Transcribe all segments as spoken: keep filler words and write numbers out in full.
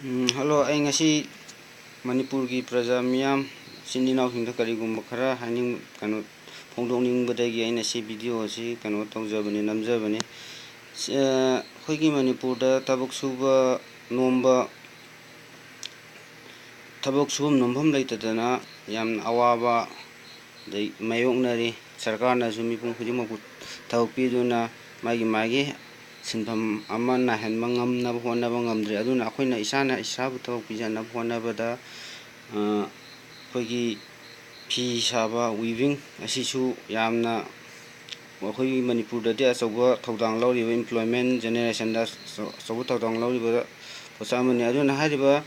ꯎꯝ, hello, ꯑꯩ ꯉꯁꯤ ꯃꯅꯤꯄꯨꯔꯒꯤ ꯄ꯭ꯔꯖꯥ ꯃꯤꯌꯥꯝ, ꯏꯆꯤꯟ ꯏꯅꯥꯎꯁꯤꯡꯗ ꯀꯔꯤꯒꯨꯝꯕ ꯈꯔ ꯍꯥꯏꯅꯤꯡ-, ꯀꯩꯅꯣ, ꯐꯣꯡꯗꯣꯛꯅꯤꯡꯕꯗꯒꯤ ꯑꯩꯅ ꯁꯤ ꯚꯤꯗꯤꯑꯣ ꯑꯁꯤ ꯀꯩꯅꯣ ꯇꯧꯖꯕꯅꯤ, ꯅꯝꯖꯕꯅꯤ꯫ ꯁ-, ꯑ, ꯑꯩꯈꯣꯏꯒꯤ ꯃꯅꯤꯄꯨꯔꯗ ꯊꯕꯛ ꯁꯨꯕ ꯅꯣꯝꯕ, ꯊꯕꯛ ꯁꯨꯐꯝ ꯅꯣꯝꯐꯝ ꯂꯩꯇꯗꯅ ꯌꯥꯝꯅ ꯑꯋꯥꯕ ꯑꯗꯩ ꯃꯥꯌꯣꯛꯅꯔꯤ꯫ ꯁꯔꯀꯥꯔꯅꯁꯨ ꯃꯤꯄꯨꯝ ꯈꯨꯗꯤꯡꯃꯛꯄꯨ ꯊꯕꯛ ꯄꯤꯗꯨꯅ ꯃꯥꯒꯤ ꯃꯥꯒꯤ ꯁꯤꯟꯐꯝ ꯑꯃ ꯅꯥꯏꯍꯟꯕ ꯉꯝꯅꯕ ꯍꯣꯠꯅꯕ ꯉꯝꯗ꯭ꯔꯦ꯫ ꯑꯗꯨꯅ ꯑꯩꯈꯣꯏꯅ ꯏꯁꯥꯅ ꯏꯁꯥꯕꯨ ꯊꯕꯛ ꯄꯤꯖꯅꯕ ꯍꯣꯠꯅꯕꯗ, ꯑ, ꯑꯩꯈꯣꯏꯒꯤ ꯐꯤ ꯁꯥꯕ, weaving ꯑꯁꯤꯁꯨ ꯌꯥꯝꯅ ꯑꯩꯈꯣꯏꯒꯤ ꯃꯅꯤꯄꯨꯔꯗꯗꯤ ꯑꯆꯧꯕ ꯊꯧꯗꯥꯡ ꯂꯧꯔꯤꯕ, employment generationꯗ ꯑꯆꯧ-, ꯑꯆꯧꯕ ꯊꯧꯗꯥꯡ ꯂꯧꯔꯤꯕ ꯄꯣꯠꯁꯛ ꯑꯃꯅꯤ꯫ ꯑꯗꯨꯅ ꯍꯥꯏꯔꯤꯕ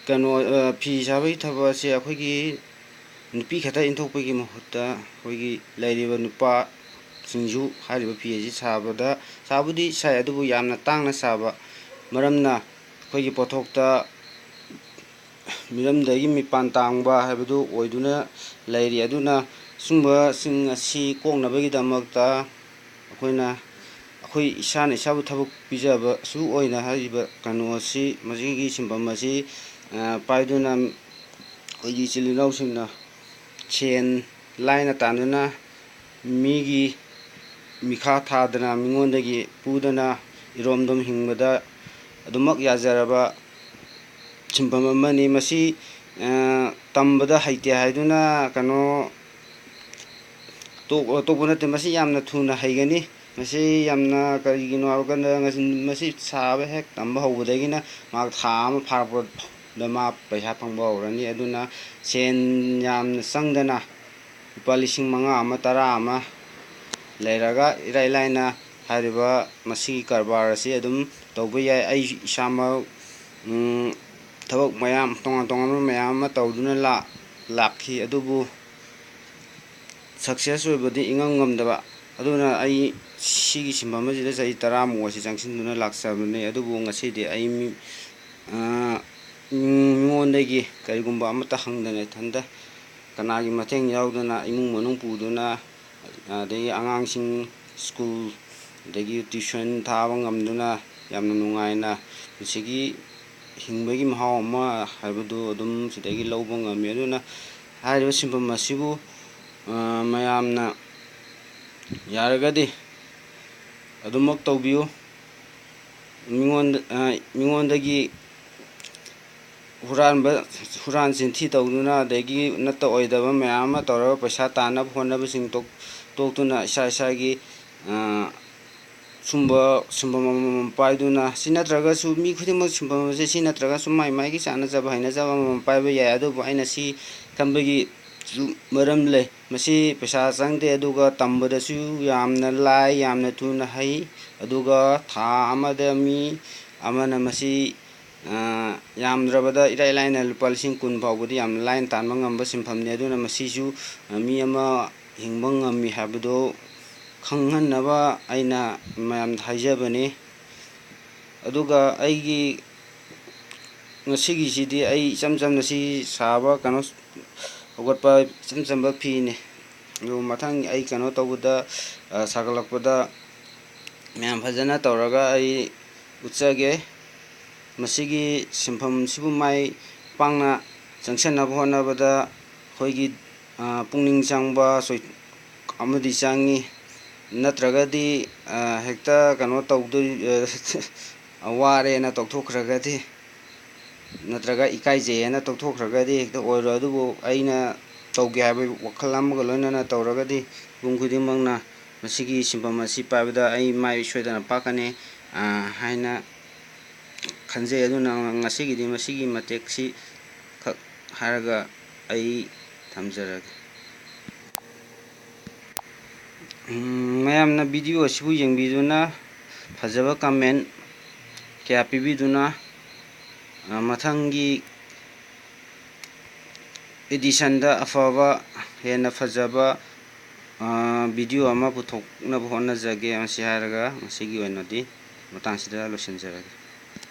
ꯀꯩꯅꯣ, ꯑ, ꯐꯤ ꯁꯥꯕꯒꯤ ꯊꯕꯛ ꯑꯁꯤ ꯑꯩꯈꯣꯏꯒꯤ ꯅꯨꯄꯤ ꯈꯛꯇ ꯏꯟꯊꯣꯛꯄꯒꯤ ꯃꯍꯨꯠꯇ ꯑꯩꯈꯣꯏꯒꯤ ꯂꯩꯔꯤꯕ ꯅꯨꯄꯥꯁꯤꯡꯁꯨ ꯍꯥꯏꯔꯤꯕ ꯐꯤ ꯑꯁꯤ ꯁꯥꯕꯗ, ꯁꯥꯕꯨꯗꯤ ꯁꯥꯏ, ꯑꯗꯨꯕꯨ ꯌꯥꯝꯅ ꯇꯥꯡꯅ ꯁꯥꯕ ꯃꯔꯝꯅ ꯑꯩꯈꯣꯏꯒꯤ ꯄꯣꯠꯊꯣꯛꯇ ꯃꯤꯔꯝꯗꯒꯤ ꯃꯤꯄꯥꯟ ꯇꯥꯡꯕ ꯍꯥꯏꯕꯗꯨ ꯑꯣꯏꯗꯨꯅ ꯂꯩꯔꯤ꯫ ꯑꯗꯨꯅ ꯁꯨꯝꯕꯁꯤꯡ ꯑꯁꯤ ꯀꯣꯛꯅꯕꯒꯤꯗꯃꯛꯇ ꯑꯩꯈꯣꯏꯅ, ꯑꯩꯈꯣꯏ ꯏꯁꯥꯅ ꯏꯁꯥꯕꯨ ꯊꯕꯛ ꯄꯤꯖꯕꯁꯨ ꯑꯣꯏꯅ ꯍꯥꯏꯔꯤꯕ ꯀꯩꯅꯣ ꯑꯁꯤ, ꯃꯁꯤꯒꯤ ꯁꯤꯟꯐꯝ ꯑꯁꯤ, ꯑ, ꯄꯥꯏꯗꯨꯅ ꯑꯩꯈꯣꯏꯒꯤ ꯏꯆꯤꯜ ꯏꯅꯥꯎꯁꯤꯡꯅ ꯁꯦꯟ ꯂꯥꯏꯅ ꯇꯥꯟꯗꯨꯅ ꯃꯤꯒꯤ ꯃꯤꯈꯥ ꯊꯥꯗꯅ ꯃꯤꯉꯣꯟꯗꯒꯤ ꯄꯨꯗꯅ ꯏꯔꯣꯝꯗꯣꯝ ꯍꯤꯡꯕꯗ ꯑꯗꯨꯃꯛ ꯌꯥꯖꯔꯕ ꯁꯤꯟꯐꯝ ꯑꯃꯅꯤ꯫ ꯃꯁꯤ, ꯑ, ꯇꯝꯕꯗ ꯍꯩꯇꯦ ꯍꯥꯏꯗꯨꯅ ꯀꯩꯅꯣ ꯇꯣꯛ-, ꯇꯣꯛꯄ ꯅꯠꯇꯦ, ꯃꯁꯤ ꯌꯥꯝꯅ ꯊꯨꯅ ꯍꯩꯒꯅꯤ꯫ ꯃꯁꯤ ꯌꯥꯝꯅ ꯀꯔꯤꯒꯤꯅꯣ ꯍꯥꯏꯕ ꯀꯥꯟꯗ ꯉꯁꯤ ꯃꯁꯤ ꯁꯥꯕ ꯍꯦꯛ ꯇꯝꯕ ꯍꯧꯕꯗꯒꯤꯅ ꯃꯍꯥꯛ ꯊꯥ ꯑꯃ ꯐꯥꯔꯛꯄꯗ ꯃꯥ ꯄꯩꯁꯥ ꯐꯪꯕ ꯍꯧꯔꯅꯤ꯫ ꯑꯗꯨꯅ ꯁꯦꯟ ꯌꯥꯝꯅ ꯆꯪꯗꯅ ꯂꯨꯄꯥ ꯂꯤꯁꯤꯡ ꯃꯉꯥ ꯑꯃ, ꯇꯔꯥ ꯑꯃ ꯂꯩꯔꯒ ꯏꯔꯥꯏ ꯂꯥꯏꯅ ꯍꯥꯏꯔꯤꯕ ꯃꯁꯤꯒꯤ ꯀꯔꯕꯥꯔ ꯑꯁꯤ ꯑꯗꯨꯝ ꯇꯧꯕ ꯌꯥꯏ꯫ ꯑꯩ ꯏꯁꯥꯃꯛ, ꯎꯝ, ꯊꯕꯛ ꯃꯌꯥꯝ, ꯇꯣꯉꯥꯟ ꯇꯣꯉꯥꯟꯕ ꯃꯌꯥꯝ ꯑꯃ ꯇꯧꯗꯨꯅ ꯂꯥ-, ꯂꯥꯛꯈꯤ, ꯑꯗꯨꯕꯨ success ꯑꯣꯏꯕꯗꯤ ꯏꯉꯝ ꯉꯝꯗꯕ꯫ ꯑꯗꯨꯅ ꯑꯩ ꯁꯤꯒꯤ ꯁꯤꯟꯐꯝ ꯑꯁꯤꯗ ꯆꯍꯤ ꯇꯔꯥꯃꯨꯛ ꯑꯁꯤ ꯆꯪꯁꯤꯟꯗꯨꯅ ꯂꯥꯛꯆꯕꯅꯤ, ꯑꯗꯨꯕꯨ ꯉꯁꯤꯗꯤ ꯑꯩ ꯃꯤ-, ꯑ, ꯃꯤꯉꯣꯟꯗꯒꯤ ꯀꯔꯤꯒꯨꯝꯕ ꯑꯃꯠꯇ ꯍꯪꯗꯅ ꯏꯊꯟꯇ ꯀꯅꯥꯒꯤ ꯃꯇꯦꯡ ꯌꯥꯎꯗꯅ ꯏꯃꯨꯡ ꯃꯅꯨꯡ ꯄꯨꯗꯨꯅ, ꯑꯗꯒꯤ ꯑꯉꯥꯡꯁꯤꯡ ꯁ꯭ꯀꯨꯜ, ꯑꯗꯒꯤ tuition ꯊꯥꯕ ꯉꯝꯗꯨꯅ ꯌꯥꯝꯅ ꯅꯨꯡꯉꯥꯏꯅ ꯄꯨꯟꯁꯤꯒꯤ ꯍꯤꯡꯕꯒꯤ ꯃꯍꯥꯎ ꯑꯃ ꯍꯥꯏꯕꯗꯨ ꯑꯗꯨꯝ ꯁꯤꯗꯒꯤ ꯂꯧꯕ ꯉꯝꯃꯤ꯫ ꯑꯗꯨꯅ ꯍꯥꯏꯔꯤꯕ ꯁꯤꯟꯐꯝ ꯑꯁꯤꯕꯨ, ꯑ, ꯃꯌꯥꯝꯅ ꯌꯥꯔꯒꯗꯤ ꯑꯗꯨꯃꯛ ꯇꯧꯕꯤꯌꯨ꯫ ꯃꯤꯉꯣꯟꯗ, ꯑ, ꯃꯤꯉꯣꯟꯗꯒꯤ ꯍꯨꯔꯥꯟꯕ, ꯍꯨꯔꯥꯟ ꯆꯤꯟꯊꯤ ꯇꯧꯗꯨꯅ, ꯑꯗꯒꯤ ꯅꯠꯇ ꯑꯣꯏꯗꯕ ꯃꯌꯥꯝ ꯑꯃ ꯇꯧꯔꯒ ꯄꯩꯁꯥ ꯇꯥꯟꯅꯕ ꯍꯣꯠꯅꯕꯁꯤꯡ ꯇꯣꯛ-, ꯇꯣꯛꯇꯨꯅ ꯏꯁꯥ ꯏꯁꯥꯒꯤ, ꯑ, ꯁꯨꯝꯕ ꯁꯤꯟꯐꯝ ꯑꯃꯃꯝ ꯄꯥꯏꯗꯨꯅ, ꯁꯤ ꯅꯠꯇ꯭ꯔꯒꯁꯨ ꯃꯤ ꯈꯨꯗꯤꯡꯃꯛ ꯁꯤꯟꯐꯝ ꯑꯁꯦ ꯁꯤ ꯅꯠꯇ꯭ꯔꯒꯁꯨ ꯃꯥꯏ ꯃꯥꯏꯒꯤ ꯆꯥꯅꯖꯕ ꯍꯩꯅꯖꯕ ꯑꯃꯃꯝ ꯄꯥꯏꯕ ꯌꯥꯏ꯫ ꯑꯗꯨꯕꯨ ꯑꯩꯅ ꯁꯤ ꯈꯟꯕꯒꯤ ꯁꯨ ꯃꯔꯝ ꯂꯩ꯫ ꯃꯁꯤ ꯄꯩꯁꯥ ꯆꯪꯗꯦ, ꯑꯗꯨꯒ ꯇꯝꯕꯗꯁꯨ ꯌꯥꯝꯅ ꯂꯥꯏ, ꯌꯥꯝꯅ ꯊꯨꯅ ꯍꯩ, ꯑꯗꯨꯒ ꯊꯥ ꯑꯃꯗ ꯃꯤ ꯑꯃꯅ ꯃꯁꯤ, ꯑ, ꯌꯥꯝꯗ꯭ꯔꯕꯗ ꯏꯔꯥꯏ ꯂꯥꯏꯅ ꯂꯨꯄꯥ ꯂꯤꯁꯤꯡ ꯀꯨꯟ ꯐꯥꯎꯕꯗꯤ ꯌꯥꯝꯅ ꯂꯥꯏꯅ ꯇꯥꯟꯕ ꯉꯝꯕ ꯁꯤꯟꯐꯝꯅꯤ꯫ ꯑꯗꯨꯅ ꯃꯁꯤꯁꯨ, ꯑ, ꯃꯤ ꯑꯃ ꯍꯤꯡꯕ ꯉꯝꯃꯤ ꯍꯥꯏꯕꯗꯨ ꯈꯪꯍꯟꯅꯕ ꯑꯩꯅ ꯃꯌꯥꯝꯗ ꯍꯥꯏꯖꯕꯅꯤ꯫ ꯑꯗꯨꯒ ꯑꯩꯒꯤ ꯉꯁꯤꯒꯤꯁꯤꯗꯤ ꯑꯩ ꯏꯆꯝ ꯆꯝꯅ ꯁꯤ ꯁꯥꯕ, ꯀꯩꯅꯣ, ꯍꯧꯒꯠꯄ ꯏꯆꯝ ꯆꯝꯕ ꯐꯤꯅꯤ꯫ ꯑꯗꯨ ꯃꯊꯪ ꯑꯩ ꯀꯩꯅꯣ ꯇꯧꯕꯗ, ꯑ, ꯁꯥꯒꯠꯂꯛꯄꯗ ꯃꯌꯥꯝ ꯐꯖꯅ ꯇꯧꯔꯒ ꯑꯩ ꯎꯠꯆꯒꯦ꯫ ꯃꯁꯤꯒꯤ ꯁꯤꯟꯐꯝꯁꯤꯕꯨ ꯃꯥꯏ ꯄꯥꯛꯅ ꯆꯪꯁꯟꯅꯕ ꯍꯣꯠꯅꯕꯗ ꯑꯩꯈꯣꯏꯒꯤ, ꯑ, ꯄꯨꯛꯅꯤꯡ ꯆꯪꯕ ꯁꯣꯏ-, ꯑꯃꯗꯤ ꯆꯪꯉꯤ꯫ ꯅꯠꯇ꯭ꯔꯒꯗꯤ, ꯑ, ꯍꯦꯛꯇ ꯀꯩꯅꯣ ꯇꯧꯗꯣꯏ-, ꯑ, ꯋꯥꯔꯦꯅ ꯇꯣꯛꯊꯣꯛꯈ꯭ꯔꯒꯗꯤ, ꯅꯠꯇ꯭ꯔꯒ ꯏꯀꯥꯏꯖꯩꯌꯦꯅ ꯇꯣꯛꯊꯣꯛꯈ꯭ꯔꯒꯗꯤ ꯍꯦꯛꯇ ꯑꯣꯏꯔꯣꯏ꯫ ꯑꯗꯨꯕꯨ ꯑꯩꯅ ꯇꯧꯒꯦ ꯍꯥꯏꯕ ꯋꯥꯈꯜ ꯑꯃꯒ ꯂꯣꯏꯅꯅ ꯇꯧꯔꯒꯗꯤ ꯃꯤꯄꯨꯝ ꯈꯨꯗꯤꯡꯃꯛꯅ ꯃꯁꯤꯒꯤ ꯁꯤꯟꯐꯝ ꯑꯁꯤ ꯄꯥꯏꯕꯗ ꯑꯩ ꯃꯥꯏ ꯁꯣꯏꯗꯅ ꯄꯥꯛꯀꯅꯤ, ꯑ, ꯍꯥꯏꯅ ꯈꯟꯖꯩ꯫ ꯑꯗꯨꯅ ꯉꯁꯤꯒꯤꯗꯤ ꯃꯁꯤꯒꯤ ꯃꯇꯦꯛꯁꯤ ꯈꯛ ꯍꯥꯏꯔꯒ ꯑꯩ ꯊꯝꯖꯔꯒꯦ꯫ ꯎꯝ, ꯃꯌꯥꯝꯅ video ꯑꯁꯤꯕꯨ ꯌꯦꯡꯕꯤꯗꯨꯅ ꯐꯖꯕ comment ꯀꯌꯥ ꯄꯤꯕꯤꯗꯨꯅ, ꯑ, ꯃꯊꯪꯒꯤ editionꯗ ꯑꯐꯕ, ꯍꯦꯟꯅ ꯐꯖꯕ, ꯑ, video ꯑꯃ ꯄꯨꯊꯣꯛꯅꯕ ꯍꯣꯠꯅꯖꯒꯦ꯫ ꯃꯁꯤ ꯍꯥꯏꯔꯒ ꯉꯁꯤꯒꯤ ꯑꯣꯏꯅꯗꯤ ꯃꯇꯥꯡꯁꯤꯗ ꯂꯣꯏꯁꯤꯟꯖꯔꯒꯦ꯫